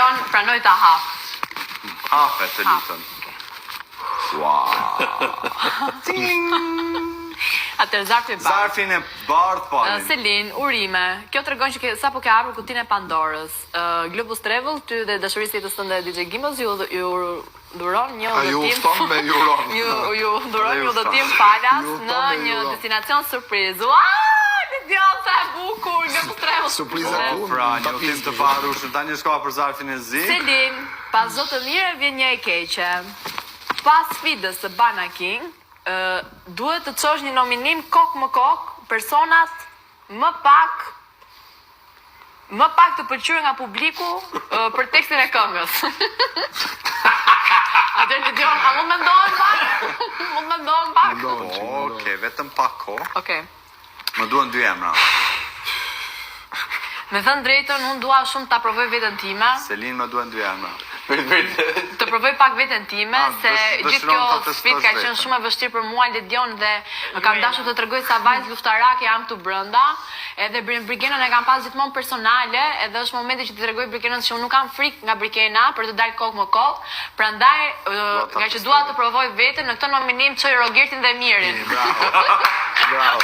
Ledion pranoj ta hap. Hape të lutem. Wow. Atëherë zarfi i bardhë. Zarfin e bardhë Palin. Selin, urime. Kjo tregon që ke sapo ke hapur kutinë e Pandorës. Globus Travel, ty dhe dashurisë së jetës tënde DJ Gimbos ju ju dhuron një A ju udhëtim. udhëton me ju uron. Ju ju dhuron Dhe një ju udhëtim udhëton. falas Ju në udhëton dhe ju një uron. destinacion surprizë. Ua, Ledion, sa e bukur, Globus Travel. Surpriza Po, ku? pra, një udhëtim të paharrueshëm. Tani është koha për zarfin e zi. Selin, pas çdo të mire vjen një e keqe. Pas sfidës së Bana King, ë, duhet të çosh një nominim kok më kok personat më pak më pak të pëlqyer nga publiku ë, për tekstin e këngës. Atëherë Ledion, a mund mendohem pak? Mund mendohem pak? Mendohem çik, mendohem. Okej, vetëm pak kohë. Okej. Më duhen dy emra. Me thënë drejtën, unë dua shumë ta provoj veten time. Selin më duhen dy emra. Prit, prit. të provoj pak veten time Ah, se dësh- gjithë dëshiron kjo ta testosh sfidë ka qenë veten. shumë e vështirë për mua Ledion dhe kam dashur të tregoj sa vajzë luftarake jam këtu brenda. Edhe Bri- Brikenën e kam pas gjithmonë personale, edhe është momenti që të tregoj Brikenën që unë nuk kam frikë nga Brikena për të dalë kokë më kokë. Prandaj ë, ta nga që testoj. dua të provoj veten në këtë nominim çoj Rogertin dhe Mirin. Bravo. Bravo.